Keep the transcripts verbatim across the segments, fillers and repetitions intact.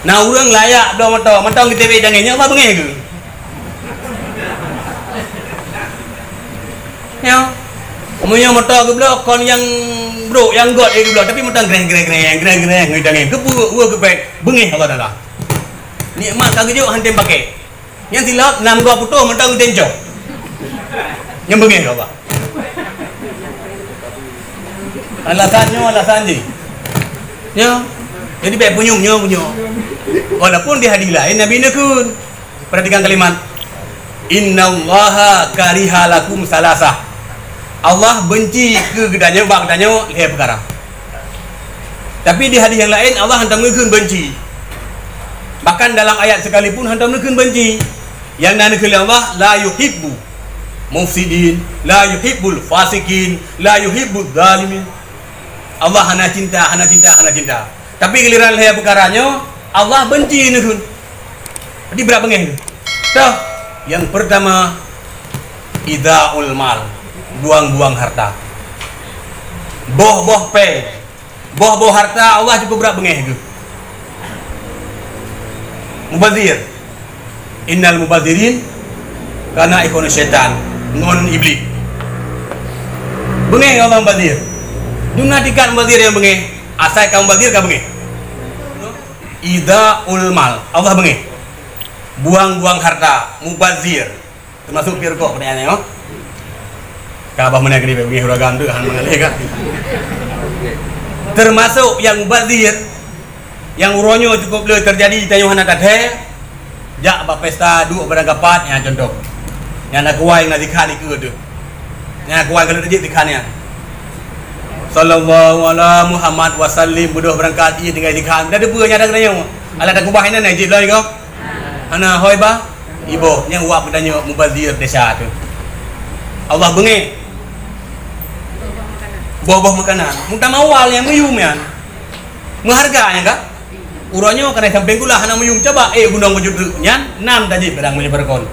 Na ureuëng layak bloe moto, mantong geuteubiet tangieng, nyan Allah beungéh keuh? Nyoe. Meunyoe moto geubloe kon nyang brok, nyang göt, eh, geubloe, tapi mantong greng, greng, greng, greng, greng, ngon tangieng. Keupeue, weueh, keupék, beungéh Allah Taala. Nikmat ka geujok, han tem pakai. Nyan silop, nam goe putôh, mantong tem cok. Nyan beungéh Allah. Alasan nyoe, alasan jih. Nyoe. Jadi, bèk punyueng nyoe, punyueng. Walaupun di hadis laén Nabi neukheun. Perhatikan kalimat, "Innallaha kariha lakum salasah." Allah benci keu geutanyoe, bak geutanyoe lhèe peukara. Tapi di hadis nyang laén, Allah hantom neukheun benci. Bahkan dalam ayat sekalipun hantom neukheun benci. Nyang na neukheun lé Allah, "La yuhibbu mufsidin, la yuhibbul fasikin, la yuhibbuz zalimin." Allah hana cinta, hana cinta, hana cinta. Tapi giliran lhèe peukara nyoe, Allah benci neukheun. Jadi brat beungéh keuh. Toh, nyang peurtama, idha'atul mal, buang-buang harta. Boh-boh péng, boh-boh harta Allah cukup brat beungéh keuh. Mubazir. Innal mubazirin kana ikhwana syaitan, ngon iblih. Beungéh Allah mubazir. Dum na tingkat mubazir nyang beungéh. Asai ka mubazir ka beungéh. Idha'atul mal, Allah beungéh. Buang-buang harta, mubazir. Teumasok pih rukok peunyakét nyoe. Ka bah meunan keuneuk beungéh ureueng agam tu, han meunan lé ka. Teumasok nyang mubazir, nyang uroe nyoe cukup le teujadi, tanyoe hana tathèe, jak bak pesta duek barang kapat, nyan contoh. Nyan na kuwai na zikhan ikeue teuh. Nyan kuwai ka lheueh jeuet zikhan nyan. Sallallahu ala Muhammad wa sallim, beudôh beurangkat ié tinggai zikhan. Dah teupeue nyan dah keuneuk nyoe. Alah takubah inan jeuet lom iko. Hana hôi bah. Iboh, nyang wak geutanyoe mubazir desya teuh. Allah beungéh. Boh-boh makanan. Meutamawal nyang meuyum nyan. Meuhareuga nyan ka? Uroe nyoe keuneuk sampéng gula hana meuyum, coba, eh, gunong meujeuet nyan, nam tajép barang meunyoe barokon.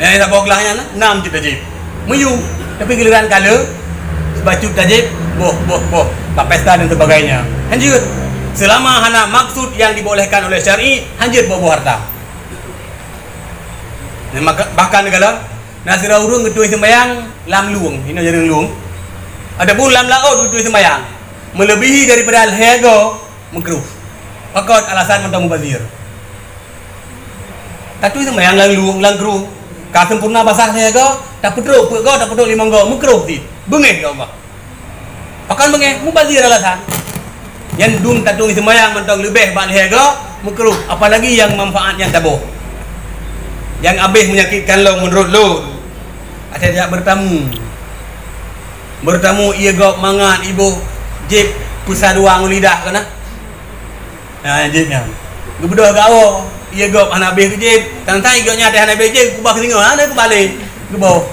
Eh, saboh glah nyan, nam jeuet tajép. Meuyum, tapi giliran kaleue, sibacut tajép, boh, boh, boh, bak pesta dan sebagainya. Hanjeuet. Selama hana maksud yang dibolehkan oleh syar'i, hanjeuet boh-boh harta. Dan maka, bahkan kalau na sidroe ureueng geutueng seumbayang lam lueng, inoe jareueng lueng. Ataupun lam laôt geutueng seumbayang, meulebihi daripada lhèe goe, meukruh. Pakon alasan mantong mubazir. Tatueng seumbayang lam lueng, lam krueng. Ka sempurna basah lhèe goe, tapeutrok peuet goe, tapeutrok limong goe, meukruh cit. Beungéh keu Allah. Pakon beungéh, mubazir alasan. Nyan dum tatueng seumbayang mantong leubeh bak lhèe goe, meukruh, apalagi nyang manfaat nyan taboh. Nyang abéh menyakitkan lom meunurot lôn. Até jak beurtamu. Beurtamu ié gob mangat iboh jieb peusa dua ngon lidah keunan. Ha, jieb nyan. Geubeudôh gawoe, ié gob hana abéh jieb, tang-tang ié gob nyan até hana abéh jieb, kubah singoh, hana kubalé, geuboh.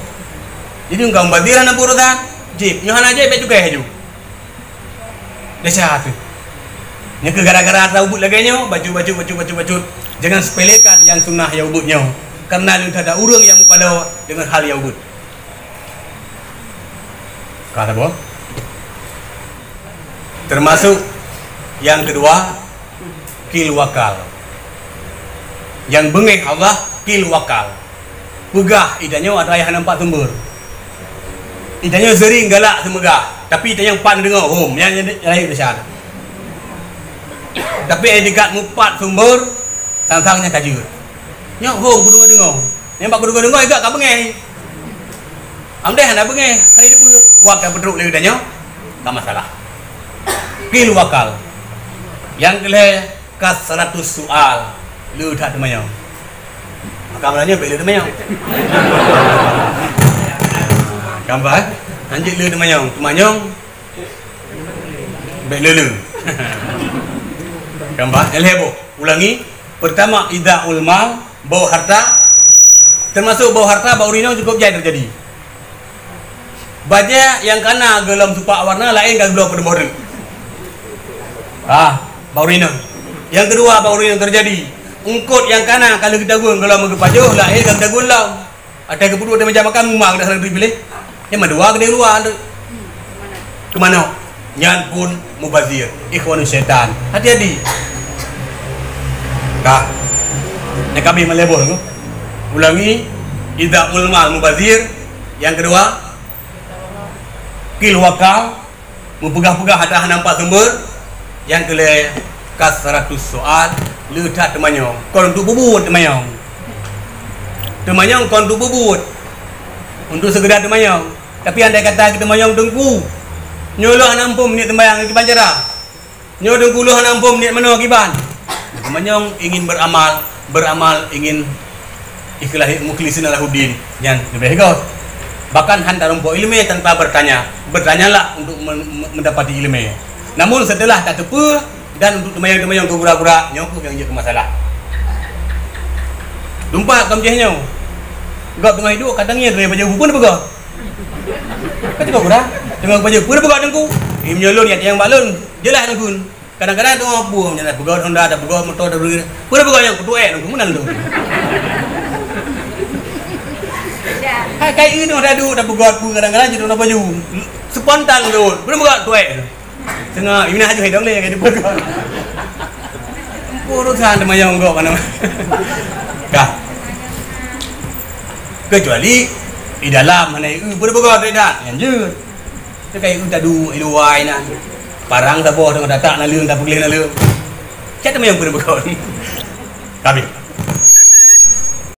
Jadi, engkau mubazir hana peurusan, jieb. Nyoe hana jieb, bèk cukai laju. Desya teuh. Nyang keu gara-gara atra ubit lagèe nyoe, bacut, bacut, bacut, bacut, bacut. Jangan sepelekan nyang sunnah nyang ubit nyoe. Karena leuh that ureueng nyang mupaloe deungon hal nyang ubit. Ka saboh. Termasuk yang kedua, qil wa qal. Nyang beungéh Allah, qil wa qal. Peugah, ita nyoe atra nyang hana pat sumber. Ita nyoe sering galak seumeugah, tapi ita nyang pat neudeungoe, hom, nyan, nyan, nyan laén desya. Tapi ai tingkat mupat sumber, sang-sang nyan ka jeuet. Nyoe hom kudeungoe-deungoe. Nyang bak kudeungoe-deungoe, iga ka beungéh. Amdeh hana beungéh, hana jiteupeue. Wak ka peutrok lé geutanyoe, ka masalah. Qil wa qal. Nyang keu lhèe, kasratus sual. Lé that teumanyong. Maka meunyoe bèk lé teumanyong. Kan bah, eh? Hanjeuet lé teumanyong. Teumanyong, bèk lé-lé. Kan bah, eh, lhèe boh. Ulangi. Pertama, idha'atul mal, boh harta. Termasuk boh harta bak ureueng inong cukup jai teujadi. Bajèe nyang kana gohlom supak warna laén ka geubloe peudumoh reuek. Ah, bak ureueng inong. Nyang keudua, bak ureueng inong teujadi. Eungkôt nyang kana ka lheueh geutagun gohlom geupajoh laén ka geutagun lom. Até geupeuduek di meja makan, muma geudah salah piléh. Nyang meudua geudeh luwa, keu manok. Nyan pun mubazir, ikhwanu syaitan. Hati-hati. Ka. Nyang ka abéh malée boh tu. Ulangi, idza ulmal mubazir. Nyang keudua, qil wa qal, meupeugah-peugah hata hana nampak sumber. Nyang keulhèe, kasratus sual, le that teumanyong. Kon untuk peubuet teumanyong. Teumanyong kon untuk peubuet. Untuk sekedar teumanyong. Tapi andai kata geuteumanyong teungku, nyoe lôn hana muphom niet teumanyong kiban cara. Nyoe teungku lôn hana muphom niet manoe kiban. Teumanyong ingin beramal, beramal ingin ikhlas, mukhlisin lahuddin, nyan leubeh göt. Bahkan han tarumpok ileumèe tanpa bertanya. Bertanyalah untuk men-, men-, mendapati ileumèe. Namun setelah tateupeue dan untuk teumanyong-teumanyong keu gura-gura, nyoe keuh nyang jeuet keu masalah. Lumpat kon jih nyoe. Gob teungoh iduek ka tangieng dari bajèe bubon peugah. Ka cukôp gura. Teungoh bajèe peue peugah teungku. Im nyoe lôn nyang tanyong bak lôn. Jeulaih teungku. Kadang-kadang teungoh peue nyan peugah honda, dak peugah moto, dak peugah. Peue peugah nyang kutuek teungku meunan tu. Hai kai inoe dak duek dak peugah peue kadang-kadang jeuet na baju. Spontan lôn. Peue peugah tuek. Teungoh, ina haju hidong lé, kaji peugah. Urusan teumanyong gok kana. Ka. Kecuali di dalam hana eu, peue peugah tu dak? Nyan jeuet. Teuka eu tadu, i luwa inan. Parang saboh teungoh tatak naleueng, tapeugleh naleueng. Cak teumanyong peue peugah. Ka abéh.